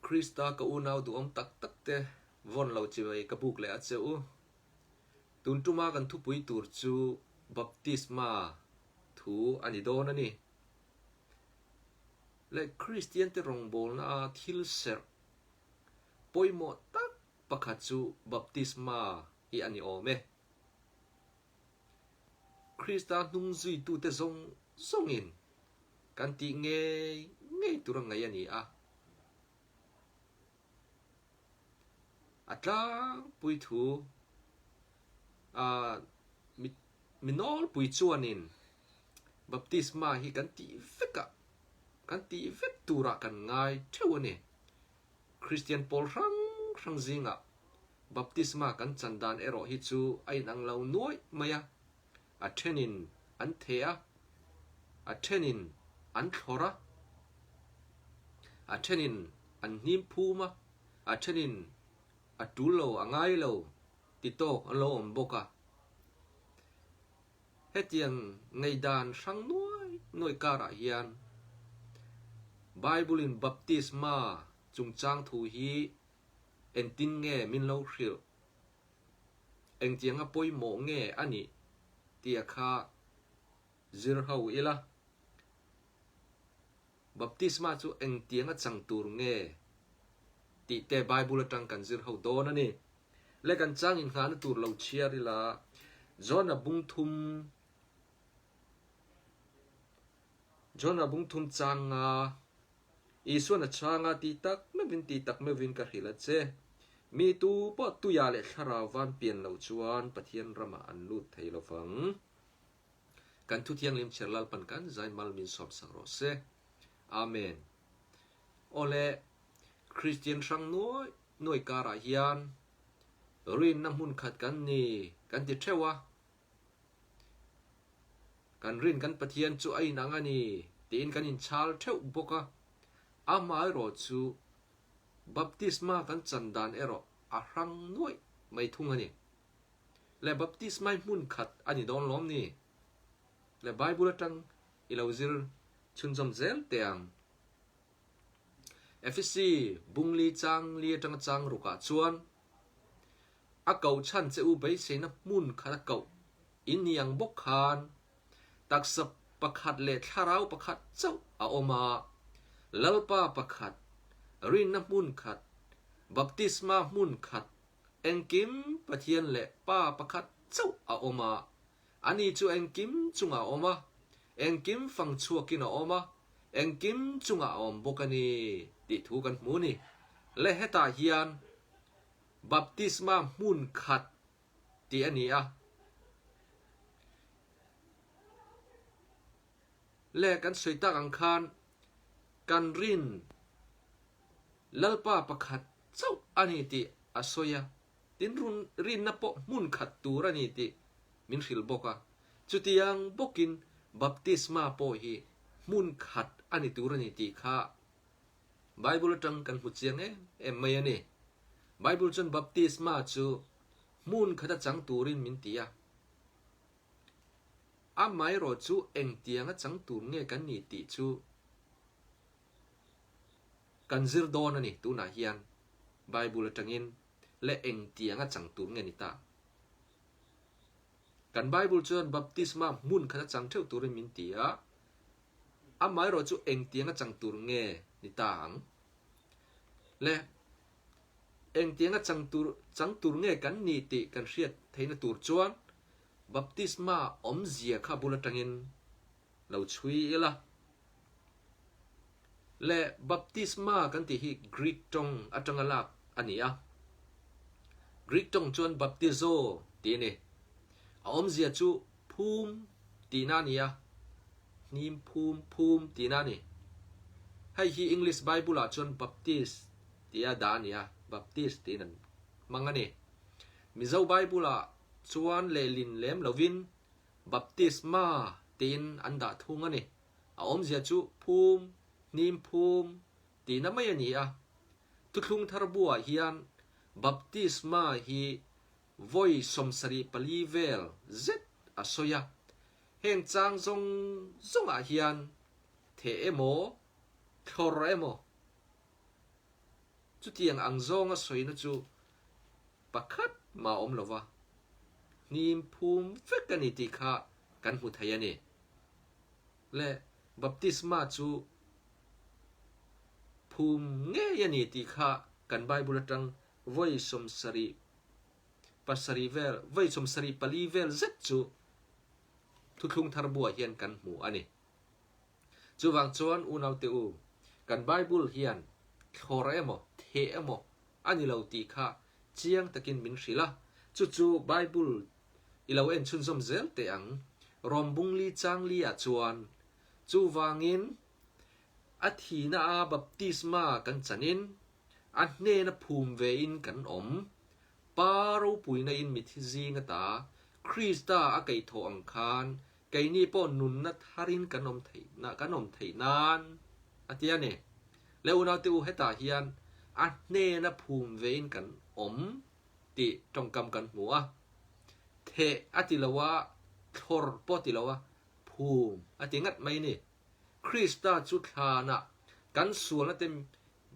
Krista ka unau duhawm tak tak te vawn lo chibai ka buk leh a che u. Tun tuma kan thupui tur chu Baptisma thu a ni dawn a ni. Leh Kristian te rawngbawlna a thil serh pawimawh tak pakhat chu Baptisma hi a ni awm e. Krista hnung zuitute zawng zawngin kan tih ngei ngei tur a ngaih a ni a. A tlangpui thu a mi nawlpui chuanin baptisma hi kan tih vek a, kan tih vek turah kan ngai theuh a ni. Kristian pawl hrang hrang zingah baptisma kan chan dan erawh hi chu a inang lo nuaih mai a, a thenin an theh a, a thenin an thlawr a, a thenin an hnim phum a, a thenin a tul lo a ngai lo ti tawk an lo awm bawk a. Hetiang ngaihdan hrang nuai nuai karah hian Bible-in baptisma chungchang thu hi engtin nge min lo hrilh? Engtianga pawimawh nge a nih tia kha zir ho ila. Baptisma chu engtianga chang tur nge tih te Bible atang kan zir ho dawn a ni. Le kan chang inngahna tur lo chhiar ila, John-a bung thum John-a bung thum changa Isuan a chhang a, Ti tak meuhin, ti tak meuhin ka hrilh a che. Mi tu pawh tuiah leh thlarau van pian loh chuan Pathian ramah an lut thei lo vang. Kan thu thianghlim chher Lalpan kan zai mal min sawm sak rawh se. Amen. Awle, Kristian hrang nuai nuai karah hian rinna hmun khat kan ni kan ti theuh a. Kan rin kan Pathian chu a inang a ni tiin kan inchhal theuh bawk a. Amaherawh chu baptisma kan chan dan erawh a hrang nuaih mai thung a ni. Le baptisma hi hmun khat a ni dawn lawm ni? Le Bible atang i lo zir chhunzawm zel teh ang. Efesi bungli chang li atanga chang rukah chuan A koh chhan che u beiseina hmun khat a koh in ni ang bawk khan taksa pakhat leh thlarau pakhat chauh a awm a, Lalpa pakhat, rinna hmun khat, baptisma hmun khat, engkim Pathian leh Pa pakhat chauh a awm a, ani chu engkim chungah a awm a, engkim fang chhuakin a awm a, engkim chungah a awm bawk a ni tih thu kan hmu a ni. Le hetah hian Baptisma hmun khat tih a ni a. Le kan sawi tak ang khan kan rin Lalpa pakhat chauh a ni tih a sawi a, tin rinna pawh hmun khat tur a ni tih min hrilh bawk a. Chutiang bawkin baptisma pawh hi hmun khat a ni tur a ni tih kha Bible atang kan hmu chiang em em mai a ni. Bible chuan baptisma chu hmun khata chang turin min ti a. Amaherawh chu engtianga chang tur nge kan ni tih chu kan zir dawn a ni tunah hian Bible atangin leh engtianga chang tur nge ni ta. Kan Bible chuan baptisma hmun khata chang theuh turin min ti a. Amaherawh chu engtianga chang tur nge ni ta ang? Le, engtianga chang tur chang tur nge kan ni tih kan hriat theihna tur chuan baptisma awmzia kha bul atangin lo chhui ila. Le, baptisma kan tih hi Greek tawng atanga lak a ni a. Greek tawng chuan baptizo tih a ni. A awmzia chu phum tihna a ni a, hnim phum phum tihna a ni. Hei hi English Bible ah chuan Baptist tia dah a ni a, Baptist tiin an hmang a ni. Mizo Bible ah chuan lehlin lem lovin Baptisma tiin an dah thung a ni. A awmzia chu phum, hnim phum tihna mai a ni a. Thuthlung thar buah hian Baptisma hi Vawi 74 vel zet a sawi a, heng chang zawng zawngah hian theh emaw, thlawr emaw, Chutiang ang zawnga sawina chu pakhat mah a awm lo va, hnim phum vek a ni tih kha kan hmu thei a ni. Le baptisma chu phum ngei a ni tih kha kan Bible atang vawi 70 pasarih vel, vawi 74 vel zet chu Thuthlung thar buah hian kan hmu a ni. Chuvang chuan unaute u, kan Bible hian thlawr emaw, theh emaw a ni lo tih kha chiang takin min hrilh a, chu chu Bible i lo en chhunzawm zel teh ang. Rom bungli changli ah chuan chuvangin a thihna a baptisma kan chanin a hnena phum ve in kan awm. Pa ropuina in mithi zing ata Krista a kaihthawh ang khan Keini pawh nunna tharin kan awm theih kan awm theih nan a ti a ni. Le unaute u hetah hian a hnena phum vein kan awm tih tawngkam kan hmu a. Theh a ti lo a, thlawr pawh a ti lo a, phum a ti ngat mai ni. Krista chu thlanah kan sualna te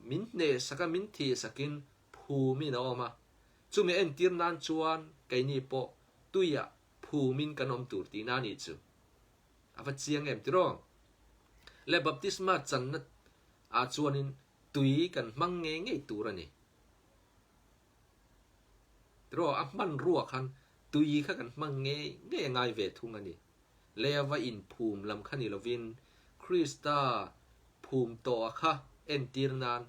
min hnehsak a, min thihsakin phumin a awm a. Chumi entir nan chuan keini pawh tuiah phumin kan awm tur tihna a nih chu. A va chiang em tiraw? Le baptisma channa ah chuanin tui kan hmang ngei ngei tur a ni. Tiraw? A hmanrua khan tui kha kan hmang ngei ngei a ngai ve thung a ni. Le a va inphum lam kha ni lovin Krista phum tawh a kha entir nan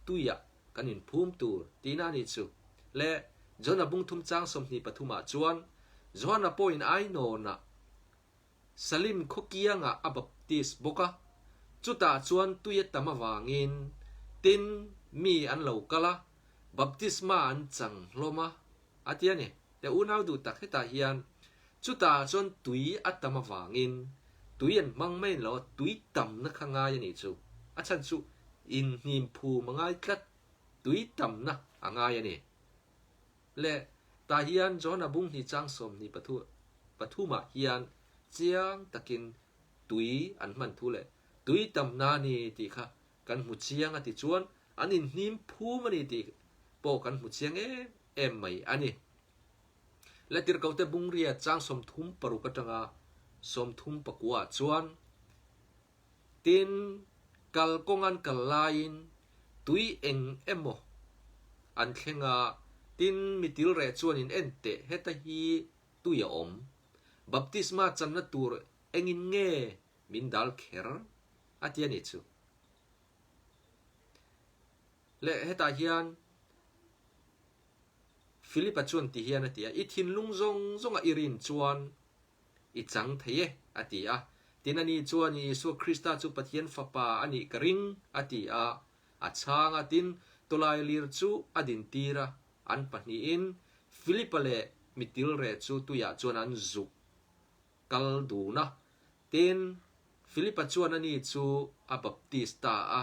tuiah kan inphum tur tihna a nih chu. Le John-a bungthum chang 23 ah chuan John-a pawhin Ainawnah Salim khaw kiangah a baptis bawk a, chutah chuan tui a tam avangin tin mi an lo kal a, baptisma an chang hlawm a, a ti a ni. Le unau duh tak hetah hian chutah chuan tui a tam avangin tui an hmang mai lo a, tui tamna kha ngai a nih chu. A chhan chu inhnim phum a ngai tlat, tui tamna a ngai a ni. Le tah hian John-a bung hnih chang 23 ah hian chiang takin tui an hman thu leh tui tamna a ni tih kha kan hmu chiang a ti chuan an inhnim phum a ni tih pawh kan hmu chiang em em mai a ni. Le tirhkohte bungria chang 36 atanga 39 ah chuan tin kal kawng an kal laiin tui eng emaw an thleng a, tin mi tilreh chuan in en teh heta hi tui a awm. Baptisma channa tur engin nge min dal kher a ti a nih chu. Le hetah hian Philip-a chuan ti hian a ti a, I thinlung zawng zawnga i rin chuan i chang thei e, a ti a. Tin ani chuan Isua Krista chu Pathian Fapa a nih ka ring, a ti a. A chhang a, tin tawlailir chu a dintir a, an pahnihin Philip-a leh mitilre chu tuiah chuan an zuk kal dun a. Tin, Philip-a chuan ani chu a baptist ta a.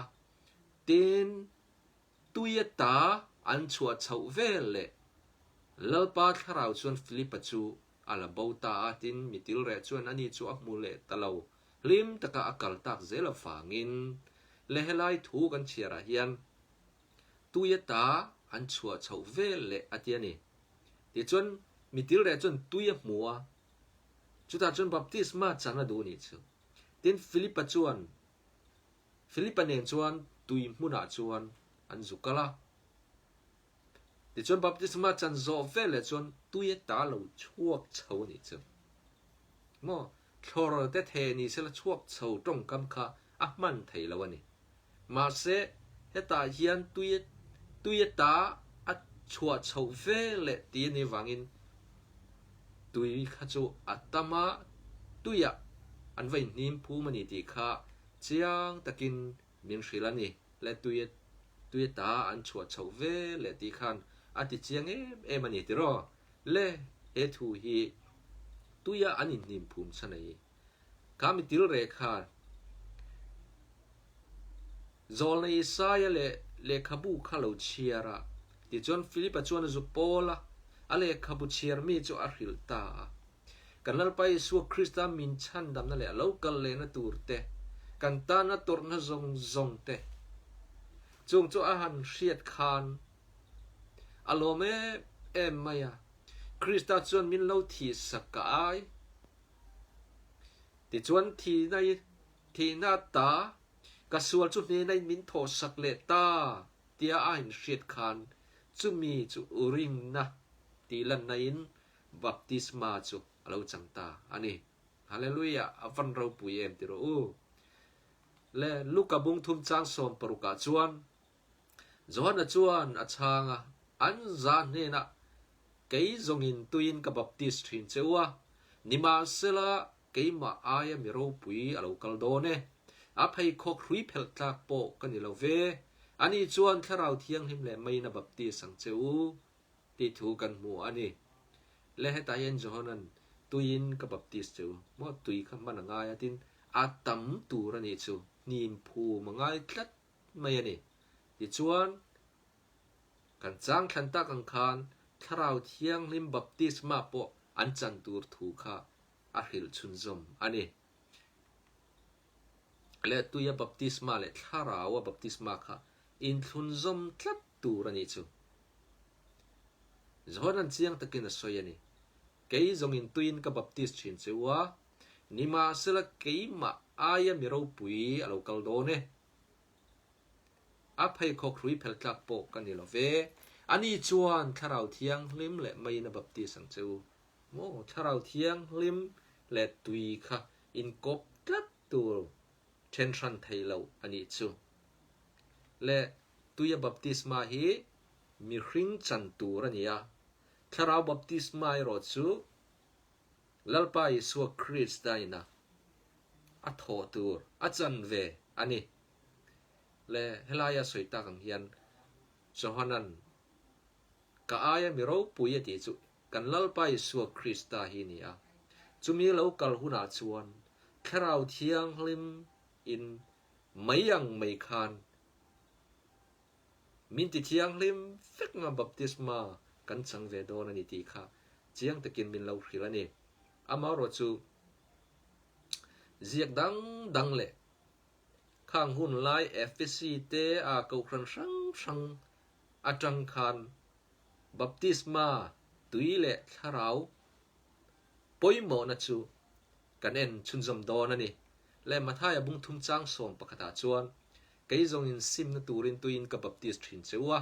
Tin, tui ata an chhuah chhoh vel leh Lalpa thlarau chuan Philip-a chu a la bo ta a, tin, mi tilreh chuan ani chu a hmu leh ta lo. Hlim taka a kal tak zel avangin le helai thu kan chhiarah hian tui ata an chhuah chhoh vel leh a ti a ni. Tichuan, mi tilreh chuan tui a hmu a, Chutah chuan baptisma chan a duh nih chu. Tin, Philipa chuan, Philipa nen chuan tui hmunah chuan an zu kal a. Tichuan baptisma chan zawh vel leh chuan tui ata lo chhuak chho a nih chu. Maw? Thlawr te theh ni sela chhuak chho tawngkam kha a hman thei lo a ni. Mahse, hetah hian tui tui ata a chhuah chhoh ve leh tih a nih vangin tui kha chu a tam a, tuiah an va inhnim phum a ni tih kha chiang takin min hrilh a ni. Le tui tui ata an chhuah chhoh ve leh tih khan a ti chiang em em a ni tiraw? Le he thu hi tuia an inhnim phum chhan a i. Kha mi til reh khan Zawlna Isaia leh lehkhabu kha lo chhiar a, tichuan Philipa chuan a zu pawl a, a lehkhabu chhiar mi chu a hrilh ta a. Kan Lalpa Isua Krista min chhandamna leh a lo kal lehna tur te, kan tana tawrhna zawng zawng te. Chung chu a han hriat khan a lawm em em mai a, Krista chuan min lo thihsak ka ai. Tichuan thihna i thihna ta ka sual chu hnena in min thawhsak leh ta tia a inhriat khan chumi chu rinna tih lanna in baptisma chu a lo chang ta a ni. Hallelujah! A van ropui em ti rawh u. Le Luka bung thum chang 60 ah chuan Johana chuan a chhang a, An za hnenah kei zawngin tuiin ka baptis thin che u a, nimahsela keimah aia mi ropui a lo kal dawn e. A pheikhawk hrui phelh tlak pawh ka ni lo ve. Ani chuan Thlarau Thianghlim leh meiin a baptis ang che u tih thu kan hmu a ni. Le hetah hian Johanan tuiin ka baptis che u maw tui kha hman a ngai a tin a tam tur a nih chu hnim phum a ngai tlat mai a ni. Tichuan, kan chang thlan tak ang khan Thlarau Thianghlim baptisma pawh an chan tur thu kha a hrilh chhunzawm a ni. Leh tuia baptisma leh Thlaraua baptisma kha inthlunzawm tlat tur a nih chu. Johanan chiang takin a sawi a ni, Kei zawngin tuiin ka baptis thin che u a, nimahsela keimah aia mi ropui a lo kal dawn e. A pheikhawk hrui phel tlak pawh ka ni lo ve. Ani chuan Thlarau Thianghlim leh meiin a baptis ang che u. Maw, Thlarau Thianghlim leh tui kha inkawp tlat tur then hran thei lo a nih chu. Le tuia baptisma hi mihring chan tur a ni a, Thlarau baptisma erawh chu Lalpa Isua Krista ina a thawh tur a chan ve a ni. Le helaia sawi tak ang hian Johanan ka aia mi ropui a tih chu kan Lalpa Isua Krista hi a ni a. Chumi lo kal hunah chuan Thlarau Thianghlim in mai ang mai khan Min ti thianghlim vek nga baptisma kan chang ve dawn a ni tih kha chiang takin min lo hrilh a ni. Amaherawh chu ziak dang dang leh khang hun lai Efesi te a kohhran hrang hrang atang khan baptisma tui leh thlarau pawimawhna chu kan en chhunzawm dawn a ni. Le Mathaia bung thum chang 11 ah chuan Kei zawngin simna turin tuiin ka baptis thin che u a,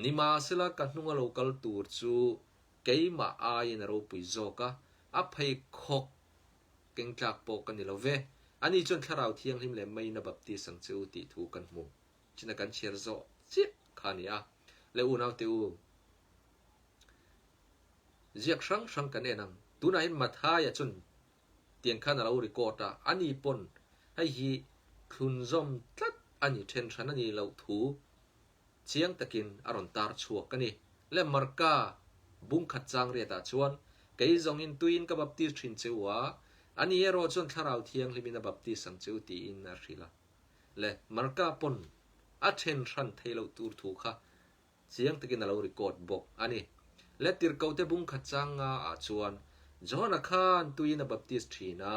nimahsela ka hnunga lo kal tur chu keimah aiin a ropui zawk a, a pheikhawk keng tlak pawh ka ni lo ve. Ani chuan Thlarau Thianghlim leh meiin a baptis ang che u tih thu kan hmu. China kan chhiar zawh chiah kha a ni a. Le unaute u, ziak hrang hrang kan en ang. Tunah hian Mathaia chuan Tiang khan a lo record a, ani pawn hei hi thlunzawm tlat a ni then hran a nih loh thu chiang takin a rawn tar chhuak a ni. Le Marka bung khat chang riatah chuan, Kei zawngin tuiin ka baptis thin che u a, ani erawh chuan Thlarau Thianghlimin a baptis ang che u tiin a hrilh a. Le Marka pawn a then hran theih loh tur thu kha Chiang takin a lo record bawk a ni. Letirhkohte bung khat chang nga ah chuan John-a khan tuiin a baptist thin a,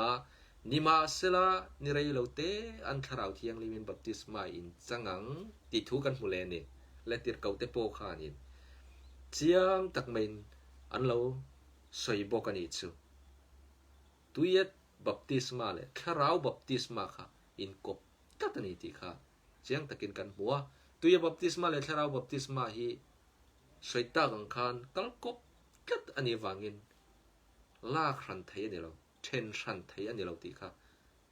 nimahsela ni rei lo te an Thlarau Thianghlimin baptisma in chang ang tih thu kan hmu leh a ni. Letirhkohte pawh khanin chiang tak maiin an lo sawi bawk a nih chu. Tuia baptisma leh Thlarau baptisma kha inkawp tlat a ni tih kha Chiang takin kan hmu a, Tuia baptisma leh Thlarau baptisma hi sawi tak ang khan kal kawp tlat a nih avangin lak hran thei a ni lo, then hran thei a ni lo tih kha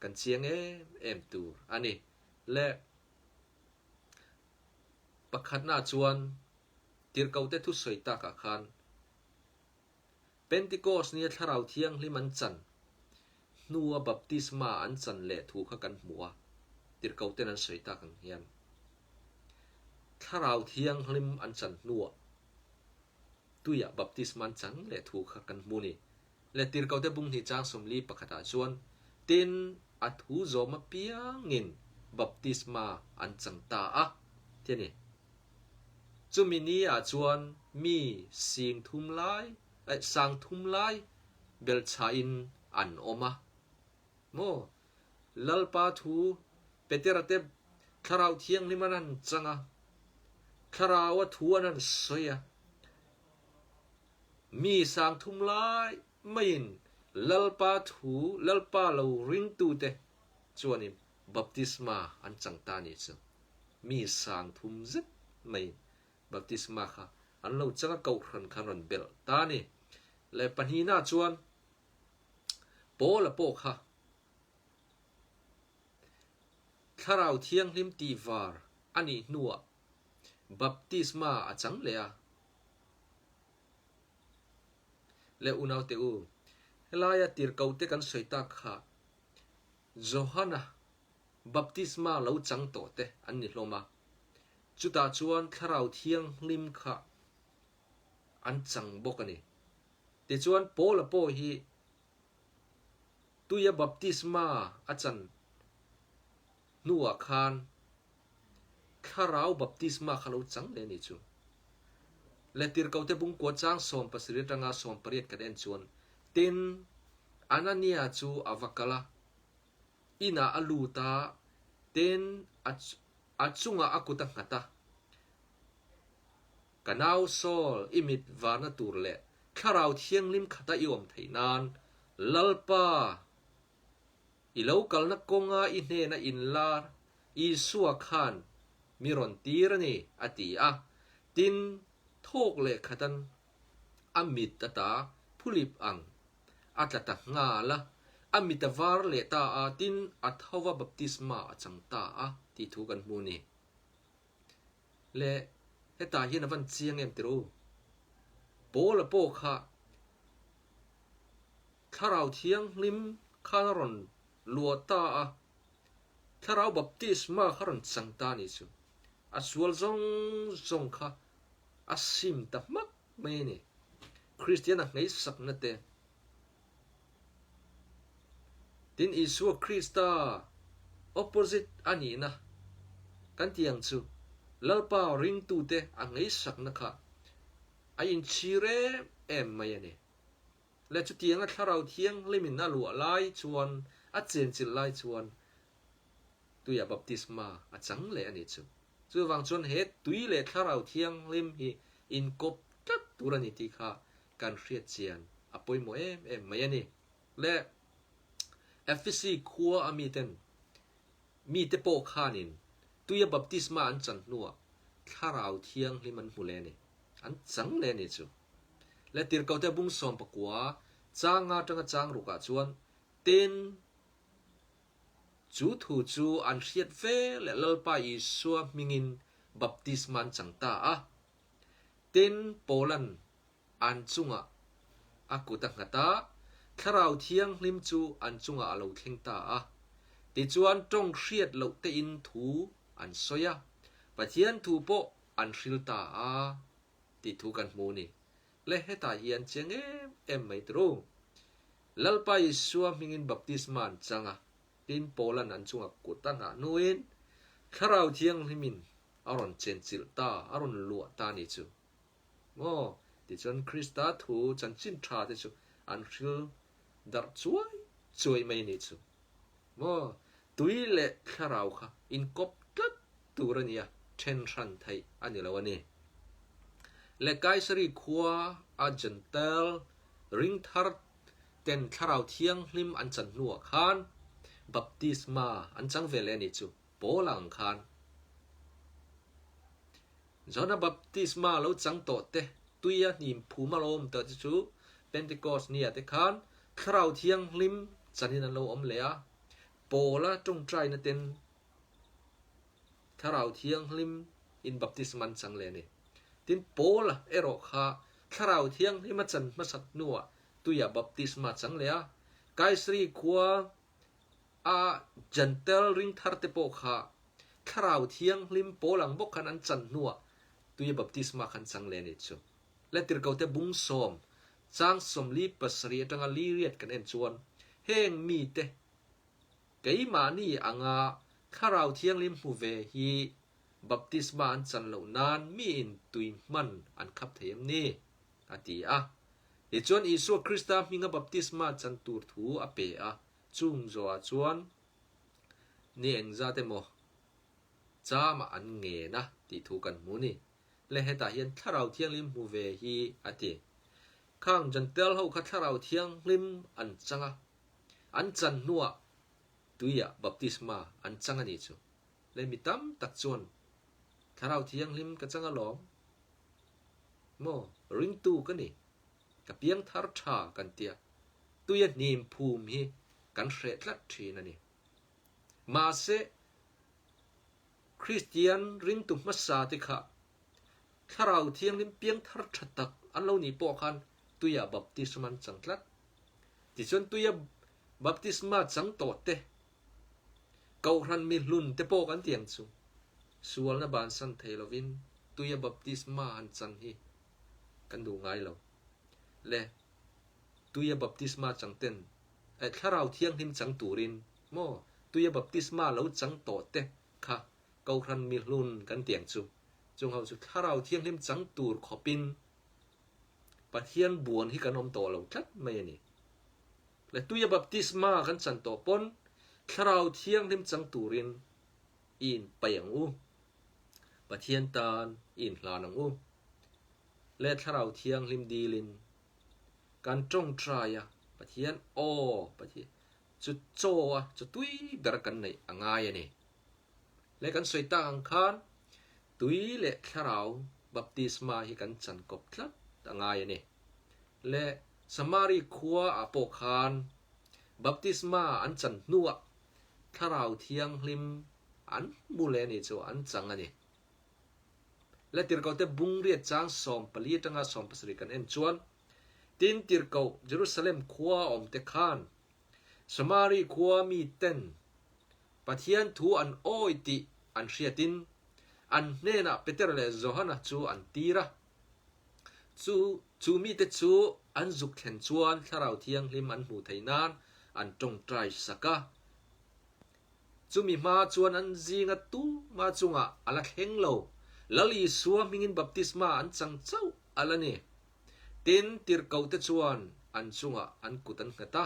kan chiang em em tur a ni. Le pakhatnaah chuan Tirhkohte thusawi takah khan Pentikos nia Thlarau Thianghlim an chan hnua baptisma an chan leh thu kha kan hmu a, tirhkoten an sawi tak ang hian Thlarau Thianghlim an chan hnuah tuiah baptisma an chan leh thu kha kan hmu ni. Le tirhkote bung hnih chang 41 ah chuan tin a thu zawm apiangin baptisma an chang ta a ti a ni. Chumi ni ah chuan mi sing thum lai eh sang thum lai belchhah in an awm a. Maw? Lalpa thu Petera te Thlarau Thianghlim an han chang a. Thlaraua thu an han sawi a, mi sangthum lai maiin Lalpa thu, Lalpa lo ringtute chuanin baptisma an chang ta a nih chu. Mi sangthum zet maiin baptisma kha an lo chang a, kohhran kha an rawn belh ta a ni. Leh pahnihna chuan Paula pawh kha Thlarau Thianghlim tihvar a nih hnuah baptisma a chang leh a. Leh unaute u, helaia tirhkohte kan sawi tak kha Johana baptisma lo chang tawh te an ni hlawm a, chutah chuan Thlarau Thianghlim kha an chang bawk a ni. Tichuan Paula pawh hi Tuia baptisma a chan hnuah khan Thlarau baptisma kha lo chang leh a nih chu. Le Tirhkohte bungkua chang 17 atanga 18 kan en chuan, Tin, Anania chu a va kal a, inah a lut a, tin, a chungah a kut a nghat a, Ka nau Saul i mit varna tur leh Thlarau Thianghlim khata i awm theih nan Lalpa i lo kalna kawnga i hnena inlar Isua khan mi rawn tir a ni, a ti a. Tin, thawk leh khatan a mit ata phulip ang a tla ta nghal a, a mit a var leh ta a, tin, a tho va baptisma a chang ta a, tih thu kan hmu a ni. Le hetah hian a van chiang em tirh u? Paula pawh kha Thlarau Thianghlim khan a rawn luah ta a, Thlarau Baptisma kha rawn chang ta a nih chu. A sual zawng zawng kha a sim ta hmak mai a ni. Kristian a hmeisakna te, Tin, Isua Krista opposite a nihna kan tih ang chu Lalpa ringtute a ngaihsakna kha a inchhir em em mai a ni. Le chutianga Thlarau Thianghlimin a luah lai chuan, a chenchilh lai chuan tuia baptisma a chang leh a ni chu. Chuvang chuan he tui leh Thlarau Thianghlim hi inkawp tlat tur a ni tih kha kan hriat chian a pawimawh em em mai a ni. Le Efesi khua a miten mite pawh khanin tuia baptisma an chan hnuah Thlarau Thianghlim an hmu leh a ni, an chang leh a ni chu. Le Tirhkohte bung 19 changa atanga chang rukah chuan tin chu thu chu an hriat ve leh Lalpa Isua hmingin baptisma an chang ta a. Tin, Paula'n an chungah a kut a nghat a, Thlarau Thianghlim chu an chungah a lo thleng ta a. Tichuan tawng hriat loh tein thu an sawi a, Pathian thu pawh an hril ta a tih thu kan hmu a ni. Le hetah hian chiang em em mai tur u. Lalpa Isua hmingin baptisma an chang a, tin Paula'n an chungah kut a nghah hnuin Thlarau Thianghlimin a rawn chenchilh ta, a rawn luah ta a ni chu. Maw? Tichuan Krista thu chanchin tha te chu an hril darh chuai chuai mai a nih chu. Maw? Tui leh thlarau kha inkawp tlat tur a ni a, then hran theih a ni lo a ni. Le Kaisari khua a Jentail ringthar ten thlarau thianghlim an chan hnuah khan baptisma an chang ve leh a nih chu. Paul ang khan Johna baptisma lo chang tawh te, tuia hnim phum a lo awm tawh te chu Pentecost nia te khan Thlarau Thianghlim chanin an lo awm leh a, Paula tawngtaina ten Thlarau Thianghlim in baptisma an chang leh a ni. Tin, Paula erawh kha Thlarau Thianghlim a chan hmasat hnuah tuia baptisma a chang leh a, Kaisari khua A Jentail ringthar te pawh kha Thlarau Thianghlim pawl ang bawk khan an chan hnuah tuia baptisma khan chang leh a ni chu. Le Tirhkohte bung sawm, chang 47 atanga li riat kan en chuan heng mite keimahni anga Thlarau Thianghlim hmu ve hi baptisma an chan loh nan miin tui hman an khap thei em ni? a ti a. Tichuan Isua Krista hminga baptisma chan tur thu a pe a. Chung zawhah chuan ni engzat emaw chamah an ngen a tih thu kan hmu a ni. Le hetah hian Thlarau Thianghlim hmu ve hi a ti. Khang Jentail ho kha Thlarau Thianghlim an chang a, an chan hnuah tuiah baptisma an chang a nih chu. Le mi tam tak chuan Thlarau Thianghlim ka chang alawm maw, ringtu ka ni, ka piang thar tha kan tia, tuia hnim phum hi kan hreh tlat thin a ni. Mahse, Kristian ringtu hmasa te kha Thlarau Thianghlim piang thar tha tak an lo nih pawh khan tuia baptisma an chang tlat. Tichuan tuia baptisma chang tawh te, Kohhran mihlun te pawh kan ti ang chu, sualna bansan thei lovin tuia baptisma han chan hi kan duh ngai lo. Le, tuia baptisma chang ten eh Thlarau Thianghlim chang turin maw tuia baptisma lo chang tawh te kha Kohhran mihlun kan ti ang chu. Chung ho chu Thlarau Thianghlim chang tur khawpin Pathian buan hi kan awm tawh lo tlat mai a ni. Le tuia baptisma kan chan tawh pawn Thlarau Thianghlim chang turin i inpaih ang u. Pathian tan i inhlan ang u. Le Thlarau Thianghlim dilin kan tawngtai a, Pathian aw, Pathian chu chaw a, chaw tui ber kan neih a ngai a ni. Le kan sawi tak ang khan tui leh Thlarau baptisma hi kan chan kawp tlat a ngai a ni. Le Samari khua ah pawh khan baptisma an chan hnuah Thlarau Thianghlim an hmu leh a nih chu an chang a ni. Le tirhkohte bungriat chang 14 atanga 17 kan en chuan, Tin tirhkoh Jerusalem khua a awmte khan Samari khua miten Pathian thu an awi tih an hriatin an hnenah Peter leh Johana chu an tir a. Chu chu mite chu an zuk thlen chuan Thlarau Thianghlim an hmuh theih nan an tawngtai sak a. Chumi hma chuan an zinga tuma chungah a la thleng lo. Lal Isua hmingin baptisma an chang chauh a la ni. Tin, tirhkohte chuan an chungah an kut an nghat a,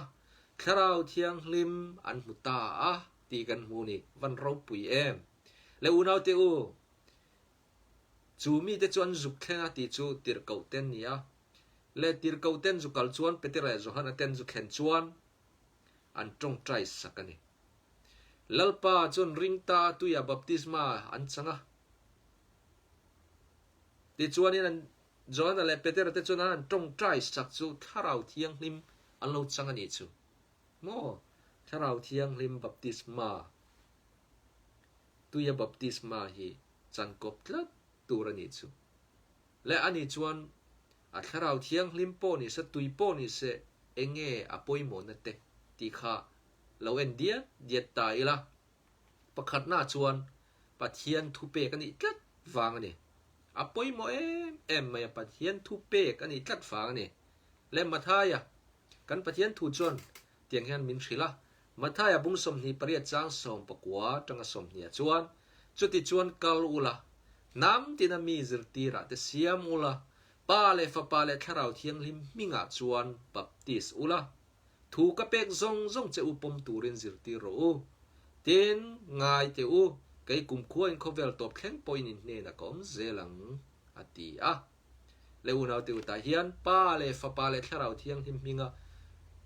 Thlarau Thianghlim an hmu ta a tih kan hmu ni. Van ropui em! Le unaute u, Chu mite chu an zuk thleng a tih chu tirhkohte an ni a. Le tirhkohte an zu kal chuan Petera leh Johana te an zu thlen chuan an tawngtai sak a ni. Lalpa chuan ring ta a tuiah baptisma an chang a. Tichuanin an Johana leh Petera te chuan an han tawngtai sak chu Thlarau Thianghlim an lo chang a nih chu. Maw? Thlarau Thianghlim baptisma Tuia baptisma hi chan kawp tlat tur a nih chu. Le ani chuan a thlarau thianghlim pawh ni se, tui pawh ni se, enge a pawimawhna te tih kha lo en diat diat ta ila. Pakhatna chuan Pathian thupek a nih tlat vang a ni. A pawimawh em em mai a, Pathian thupek a nih tlat vang a ni. Le Mathaia, kan Pathian thu chuan tiang hian min hrilh a, Mathaia bung 28 chang 19 tanga 20 ah chuan, Chutichuan kal ula, hnam tina mi zirtirah te siam ula, Pa leh Fapa leh Thlarau Thianghlim hmingah chuan baptis ula, thu ka pek zawng zawng che u pawm turin zirtir rawh u. Tin, ngai teh u, kei kumkhua in khawvel tawp thleng pawhin in hnenah ka awm zel ang, a ti a. Le unaute u tah hian Pa leh Fapa leh Thlarau Thianghlim hminga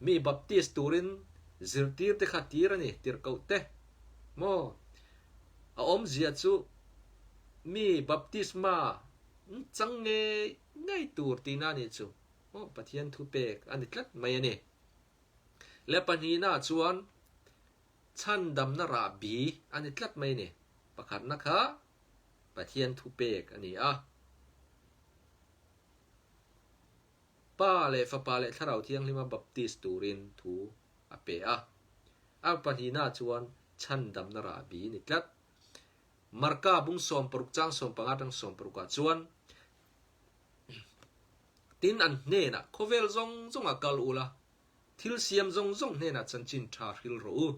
mi baptis turin zirtir te kha tir a ni, tirhkoh te. Maw? A awmzia chu mi baptisma chang ngei ngei tur tihna a nih chu. Maw? Pathian thupek a ni tlat mai a ni. Le pahnihna chuan chhandamna rahbi a ni tlat mai a ni. Pakhatna kha Pathian thupek a ni a. Pa leh Fapa leh Thlarau Thianghlima baptis turin thu a pe a. A pahnihna chuan chhandamna rahbi ni tlat. Marka bung 60 chang 15 atang 60 ah chuan, Tin an hnenah khawvel zawng zawngah kal ula, thil siam zawng zawng hnenah chanchin tha hril rawh u.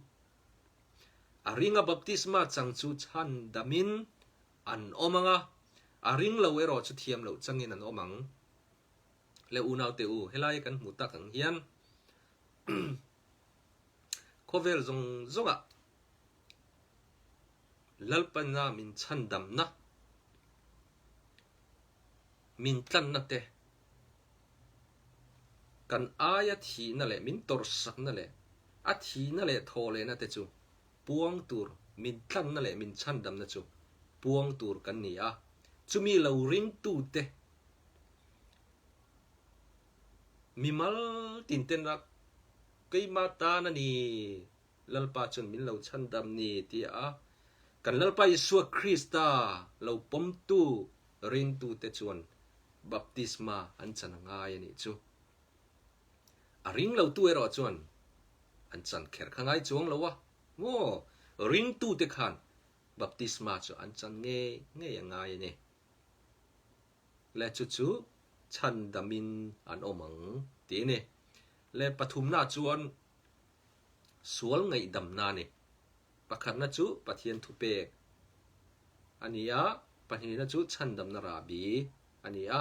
A ringa baptisma chang chu chhandamin an awm ang a, a ring lo erawh chu thiam loh changin an awm ang. Le unaute u, helai kan hmuh tak ang hian khawvel zawng zawngah Lalpana min chhandamna. Min tlanna te, kan aia thihna leh min tawrhsakna leh a thihna leh thawhlehna te chu puang tur, min tlanna leh min chhandamna chu puang tur kan ni a. Chumi lo ringtute mimal tinten a keimah tan a ni, Lalpa chuan min lo chhandam ni tia a, kan Lalpa Isua Krista lo pawmtu ringtute chuan baptisma an chan a ngai a nih chu. A ring lotu erawh chuan an chan kher kha ngai chuang lo a, maw ringtute khan baptisma chu an chan ngei ngei a ngai a ni. Le chu chu chhandamin an awm ang tih a ni. Le pathumna chuan sual ngaihdamna a ni. Pakhatna chu Pathian thupek a ni a, pahnihna chu chhandamna rahbi a ni a,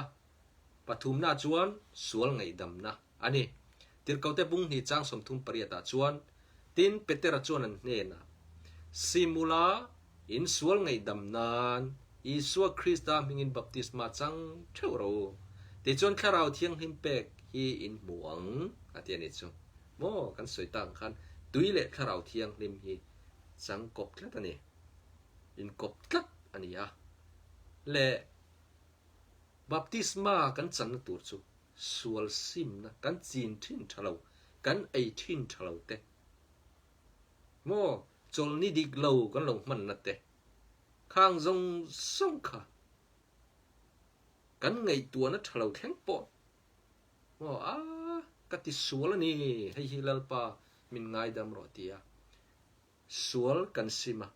pathumna chuan sual ngaihdamna a ni. Tirhkote bunghnih chang 38 ah chuan, Tin, Petera chuan an hnenah, Simula, in sual ngaihdam nan Isua Krista hmingin baptisma chang theuh rawh u, tichuan Thlarau Thianghlim pek hi in hmu ang, a ti a ni chu. Maw kan sawi tak ang khan tui leh Thlarau Thianghlim hi chang kawp tlat a ni, inkawp tlat a ni a. Le baptisma kan channa tur chu sual simna kan chin thin tha lo, kan ei thin tha lo te, maw chawlhni dik lo kan lo hmanna te, khang zawng zawng kha kan ngaihtuahna tha lo thleng pawh maw a ka ti sual a ni, hei hi Lalpa min ngaidam rawh ti a, sual kan sim a,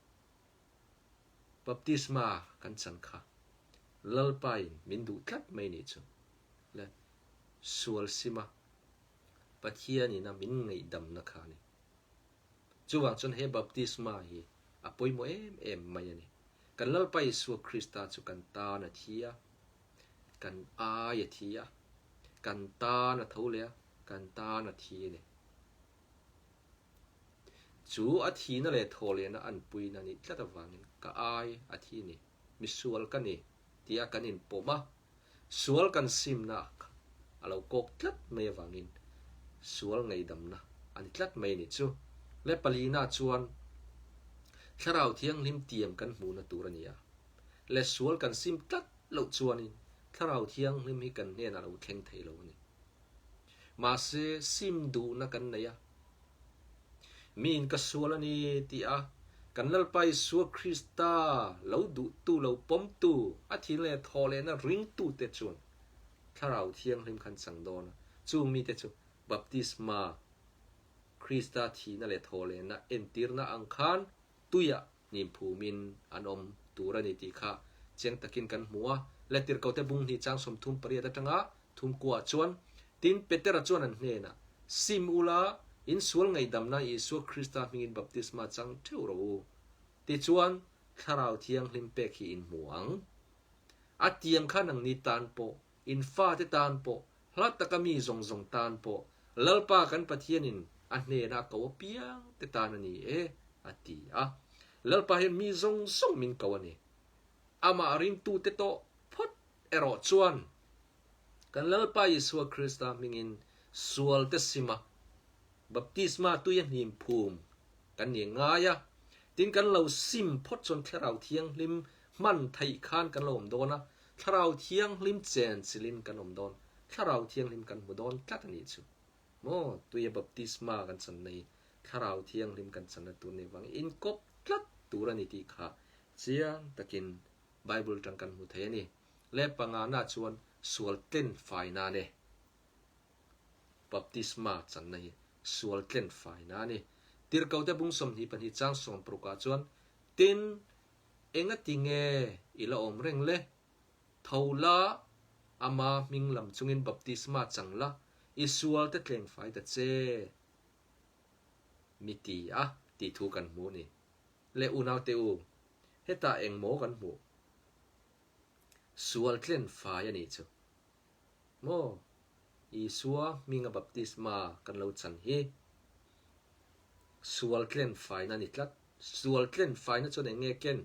baptisma kan chan kha Lalpa in min duh tlat mai nih chu le sual sim a Pathian in a min ngaihdamna kha a ni. Chuvang chuan he baptisma hi a pawimawh em em mai a ni. Kan Lalpa Isua Krista chu kan tan a thi a, kan ai a thi a, kan tan a tho leh a, kan tan a thi a ni. Chu a thihna leh thawhlehna an puina nih tlat avangin ka ai a thi ni, misual ka ni tia kan inpawm a, sual kan simna a lo kawk tlat mai avangin sual ngaihdamna a ni tlat mai a ni chu. Le palina chuan Thlarau Thianghlim tiam kan hmuhna tur a ni a, le sual kan sim tlat loh chuanin Thlarau Thianghlim hi kan hnenah a lo thleng thei lo a ni. Mahse, sim duhna kan nei a. Miin ka sual a ni tih a, kan Lalpa Isua Krista lo duhtu, lo pawmtu, a thin leh thawh lehna ringtute chuan Thlarau Thianghlim khan chang dawn a. Chung mite chu baptisma, Krista thihna leh thawh lehna entirna ang khan tuiah hnim phumin an awm tur a ni tih kha chiang takin kan hmu a. Letirhkote bunghnih chang 38 atanga thum kuaah chuan, Tin, Petera chuan an hnenah, Sim ula, in sual ngaihdamna Isua Krista hmingin baptisma chang theuh rawh u. Tichuan, Thlarau Thianghlim pek hi in hmu ang. A tiang kha nangni tan pawh, in fate tan pawh, hla taka mi zawng zawng tan pawh, Lalpa kan Pathianin a hnena a ko apiang te tan a ni e, a ti a. Lalpa hian mi zawng zawng min ko a ni. Amah ringtute tawh phawt erawh chuan kan Lalpa Isua Krista hmingin sualte sima baptisma tui a hnim phum kan ni ngai a. Tin, kan lo sim phawt chuan Thlarau Thianghlim hman theih khan kan lo awm dawn a, Thlarau Thianghlim chen chilin kan awm dawn, Thlarau Thianghlim kan hmu dawn tlat a nih chu. Maw, tuia baptisma kan chan nei, Thlarau Thianghlim kan channa tur nih vangin inkawp tlat tur a ni tih kha chiang takin Bible atang kan hmu thei a ni. Le pangana chuan sual tlen faina a ni. Baptisma channa hi sual tlen faina a ni. Tirhkote bung 22 chang 60 ah chuan, Tin, Engati nge i la awm reng le? Tho la, ama hming lam chungin baptisma chang la, i sualte tleng fai ta che. Mi ti a, tih thu kan hmu a ni. Le unaute u, hetah eng maw kan hmuh? Sual tlen fai a nih chu. Maw? Isua hminga baptisma kan lo chan hi sual tlen faina a ni tlat. Sual tlen faina chuan eng nge ken?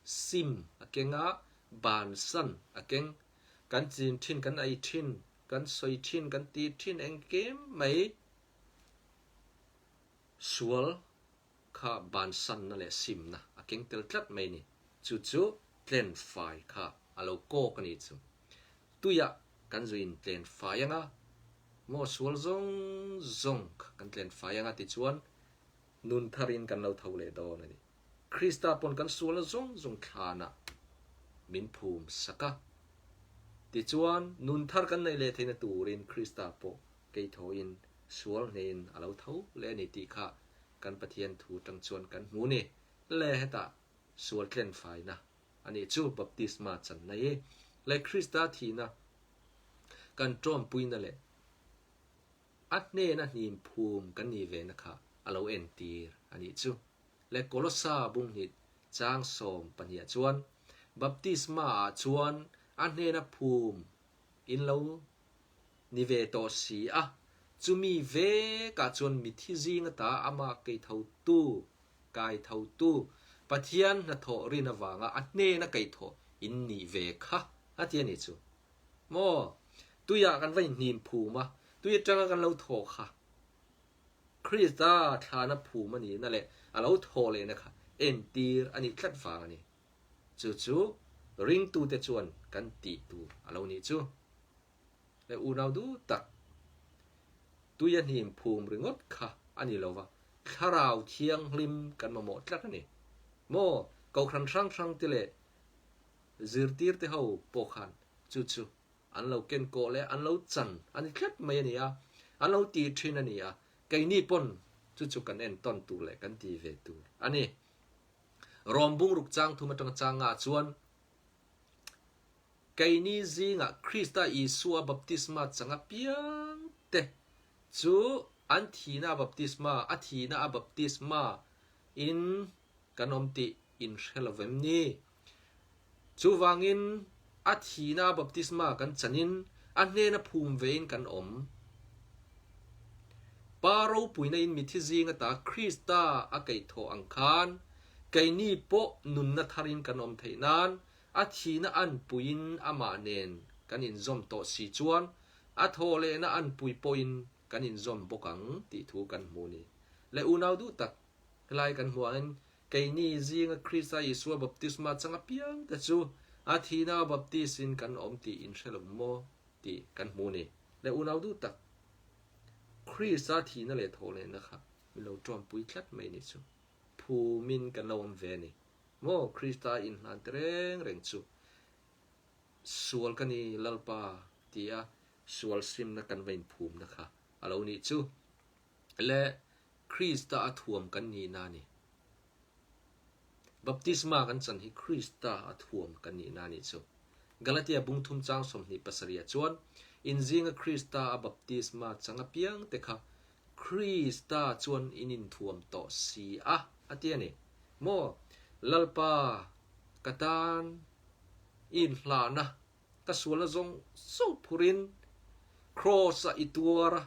Sim a keng a, bansan a keng. Kan chin thin, kan ei thin, kan sawi thin, kan ti thin engkim mai sual kha bansanna leh simna a keng tel tlat mai a ni. Chu chu tlen fai kha a lo kawk a ni chu. Tuiah kan zu in tlen fai anga, maw sual zawng zawng kha kan tlen fai anga tichuan nun tharin kan lo tho leh dawn a ni. Krista pawn kan sualna zawng zawng thlanah min phum sak a. Tichuan nun thar kan neih leh theihna turin Krista pawh keithawiin sual hnehin a lo tho leh a ni tih kha kan Pathian thu tang chuan kan hmu ni. Le hetah sual tlenfaina a nih chu baptisma channa hi leh Krista thihna kan tawmpuina leh a hnena hnim phum kan nih vena kha a lo entir a nih chu. Leh Kolosa bunghnih chang 12 chuan baptisma ah chuan a hnena phum in lo ni ve tawh si a, chumi vekah chuan mithi zing ata amah keithotu, kaithotu, Pathian hnathawh rin avanga a hnena keithawh in nih ve kha a ti a nih chu. Maw? Tuiah kan va inhnim phum a, tui atanga kan lo thaw kha Krista thlana phum a nihna leh a lo thaw lehna kha entir a nih tlat vang a ni. Chu chu ringtute chuan kan tih tur a lo nih chu. He unau duh tak, tui a hnim phum ringawt kha a ni lova, thlarau thianghlim kan mamawh tlat a ni. Maw, kohhran hrang hrang te leh zirtirte ho pawh khan chu chu an lo ken kawh leh an lo chan a ni tlat mai a ni a, an lo ti thin a ni a, keini pawn chu chu kan entawn tur leh kan ti ve tur a ni. Rawm bungruk chang thum atanga chang nga chuan Keini zingah Krista Isua baptisma chang apiang te chu an thihna a baptisma, a thihna a baptisma in kan awm tih in hre lo vem ni? Chuvangin a thihna a baptisma kan chanin a hnena phum vein kan awm. Pa ropuina in mithi zing ata Krista a keihthawh ang khan keini pawh nunna tharin kan awm theih nan A thihna anpuiin amah nen kan inzawm tawh si chuan a thawh lehna anpui pawhin kan inzawm bawk ang tih thu kan hmu ni. Le unau duh tak, helai kan hmuh angin keini zinga Krista Isua baptisma chang apiang te chu a thihna a baptis in kan awm tih in hre lo maw tih kan hmu ni. Le unau duh tak, Krista thihna leh thawh lehna kha min lo ṭawmpui tlat mai ni chu phumin kan lo awm ve a ni. Maw Krista inhlan te reng reng chu sual ka ni Lalpa tia sual simna kan va inphumna kha a lo nih chu le Krista a thuam kan nihna a ni. Baptisma kan chan hi Krista a thuam kan nihna a nih chu. Galatia bungthum chang 27 ah chuan inzinga Krista a baptisma chang apiang te kha Krista chuan in inthuam tawh si a, a ti a ni. Maw Lalpa, ka tan i inhlahna, ka sualna zawng zawng phurin Kraws-ah i tuar a,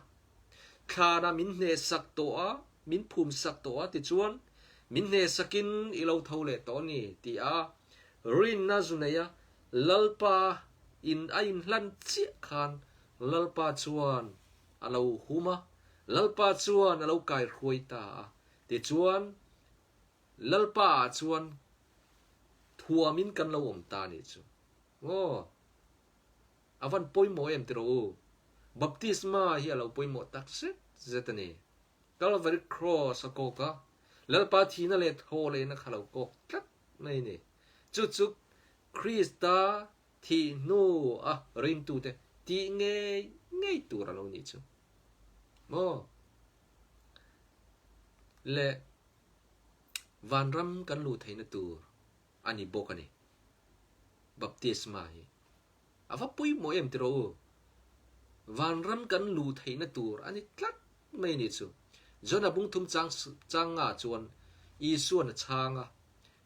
thlanah min hnehsak tawh a, min phumsak tawh a, tichuan min hnehsakin i lo tho leh tawh a ni, ti a rinna zu nei a, Lalpa in a inhlan chiah khan Lalpa chuan a lo hum a, Lalpa chuan a lo kaihruai ta a. Tichuan, Lalpa ah chuan thuamin kan lo awm ta nih chu. Aw, a van pawimawh em tiraw u? Baptisma hi a lo pawimawh tak zet zet a ni. Calvary Cross a kawk a, Lalpa thihna leh thaw lehna kha lo kawk tlat mai a ni. Chu chu Krista Thih hnu a ringtute tih ngei ngei tur a lo nih chu maw? Le vanram kan luh theihna tur a ni bawk a ni. Baptisma hi a va pawimawh em tiraw u? Vanram kan luh theihna tur a ni tlat mai a nih chu. John-a bungthum chang chang nga chuan Isua'n a chhang a,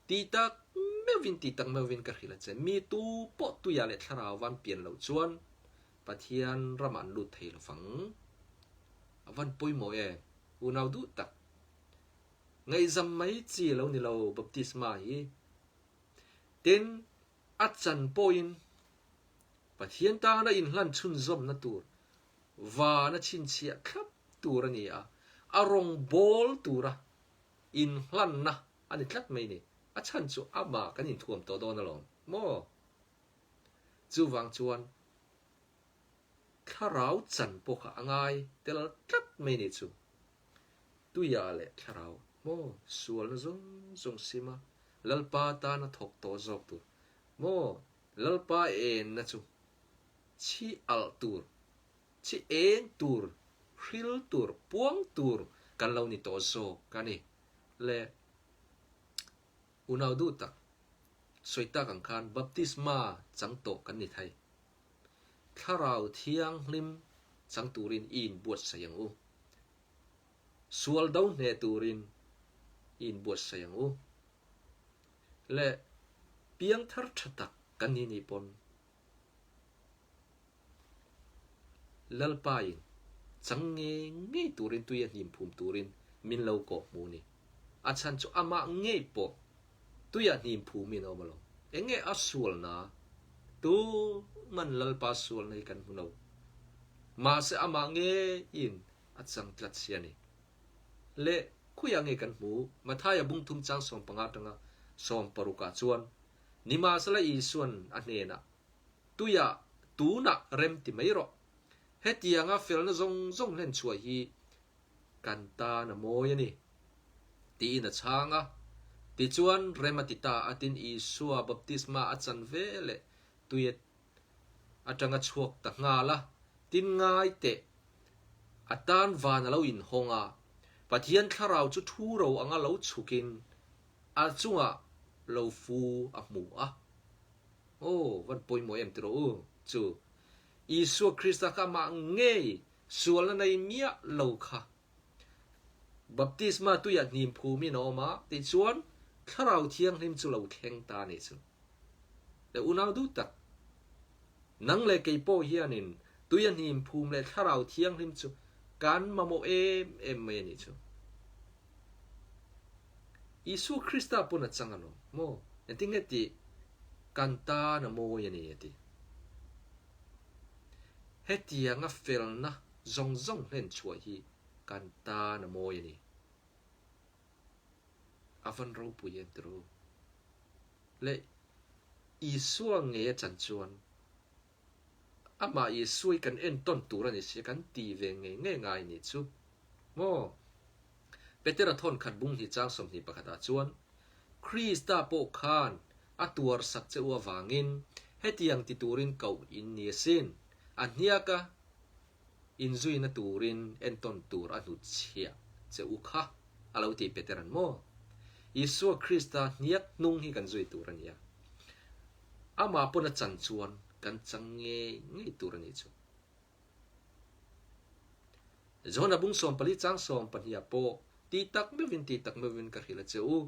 Tih tak meuhvin, tih tak meuhvin ka hrilh a che. Mi tu pawh tuiah leh thlarau van pian loh chuan Pathian ramah an lut thei lo vang. A van pawimawh e, unau duh tak. Ngaihzam mai chi a lo ni lo baptisma hi. Tin, a chan pawhin. Pathian tana inhlan chhunzawmna tur vana chhinchhiah thlap tur a ni a, a rawngbâwl tura inhlanna a ni tlat mai ni. A chhan chu amah kan inthuam tawh dawn alawm maw? Chuvang chuan thlarau chan pawh kha a ngai tel tlat mai ni chu. Tuia leh thlarau maw sualna zawng zawng sim a, Lalpa tana thawk tawh zawk tur maw Lalpa enna chu chhi alh tur, chhi eng tur, hril tur, puang tur kan lo ni tawh zawk a ni le. Unau duh tak, sawi tak ang khan baptisma chang tawh kan ni thei. Thlarau Thianghlim chang turin i inbuatsaih ang u. Sual do hneh turin i inbuatsaih ang u. Le piangthar tha tak kan ni nih pawn Lalpain chang ngei ngei turin tui a hnim phum turin min lo kawh hmu ni. A chhan chu amah ngei pawh tui a hnim phumin a awm alawm. Eng nge a sualna? Tuman Lalpa sualna hi kan hmu lo. Mahse amah ngeiin a chang tlat si a ni. Le khawiah nge kan hmu? Mathaia bung thum chang 15 atanga 60 ah chuan Nimahsela Isuan a hnenah, Tuiah tunah rem ti mai rawh. Hetianga felna zawng zawng hlen chhuah hi kan tan a mawi a ni, tiin a chhang a. Tichuan rem a ti ta a, tin Isua baptisma a chan ve leh tui atanga chhuak ta nghal a, tin ngai teh, a tan van a lo inhawng a, Pathian thlarau chu thu ro anga lo chhukin a chungah lo fu a hmu a. Aw, van pawimawh em tiraw u chu. Isua Krista kha amah ngei sualna nei miah lo kha baptisma tuiah hnim phumin a awm a, tichuan Thlarau Thianghlim chu lo thleng ta a nih chu. Le unau duh tak, nang leh kei pawh hianin tuia hnim phum leh Thlarau Thianghlim chu kan mamawh em em mai a nih chu. Isua Krista pawn a chang alawm maw? Engtin nge tih kan tan a mawi a ni a ti. Hetianga felna zawng zawng hlen chhuah hi kan tan a mawi a ni. A van ropui em tiraw? Le Isua ngei a chan chuan amah Isua hi kan entawn tur a ni sia kan ti ve ngei ngei ngai nih chu maw? Petera thawn khat bung hnih chang 21 ah chuan Krista pawh khan a tuar sak che u avangin hetiang ti turin koh in ni asin, a hniaka inzuina turin entawn tur a hnutchhiah che u kha a lo ti Petera'n maw? Isua Krista hniak hnung hi kan zui tur a nia. Amah pawn a chan chuan kan chang ngei ngei tur a nih chu. Johana bung 14 chang 12 ah pawh ti tak meuhin ti tak meuhin ka hrilh a che u,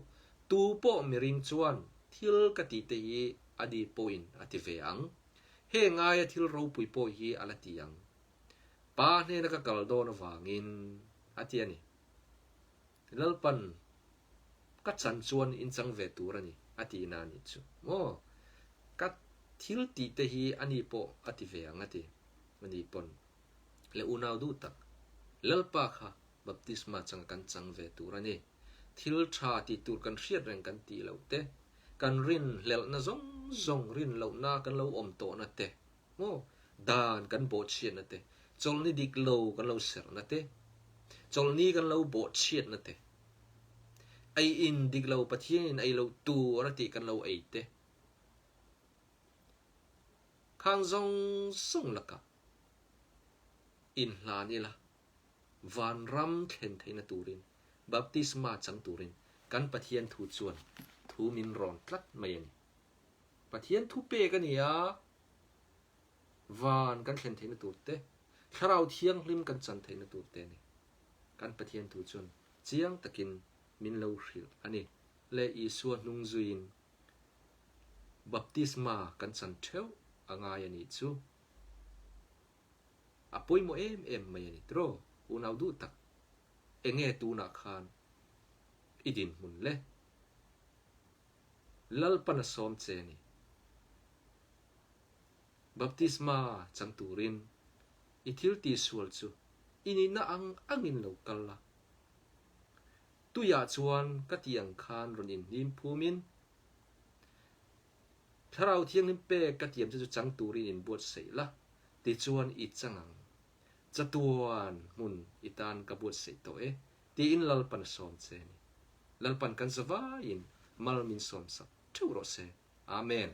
tu pawh miring chuan thil ka tih te hi a ni pawhin a ti ve ang. He ngaia thil ropui pawh hi a la ti ang. Pa hnena ka kal dawn avangin a ti a ni. Lalpan ka chan chuan in chang ve tur a ni a ti na a nih chu maw? Ka thil tih te hi a ni pawh a ti ve ang a ti a ni pawn le unau duh tak Lalpa kha baptisma changa kan chang ve tur a ni. Thil tha tih tur kan hriat reng kan tih loh te, kan rin hlelhna zawng zawng rin lohna kan lo awm tawhna te, Maw? Dan kan bawhchhiatna te, chawlhni dik lo kan lo serhna te, chawlhni kan lo bawhchhiatna te, ei in dik lo Pathianin ei loh tur a tih kan lo ei te, khang zawng zawng lakah inhlan ila vanram thlen theihna turin baptisma chang turin kan Pathian thu chuan thu min rawn tlat mai a ni. Pathian thu pek a ni a, van kan thlen theihna tur te, Thlarau Thianghlim kan chan theihna tur te a ni. Kan Pathian thu chuan chiang takin min lo hrilh a ni. Le Isua hnung zuiin baptisma kan chan theuh a ngai a nih chu. A pawimawh em em mai a ni tiraw? Unau duh tak, enge tunah khan i dinhmun le? Lalpan a sawm che a ni. Baptisma chang turin i thil tihsual chu i nihna ang angin lo kal la. Tuiah chuan ka tih ang khan rawn inhnim phumin Thlarau Thianghlim pek ka tiam che chu chang turin inbuatsaih la, tichuan i chang ang. Chatuan hmun i tan ka buatsaih tawh e, tiin Lalpan a sawm che a ni. Lalpan kan zavaiin mal min sawmsak theuh rawh se. Amen.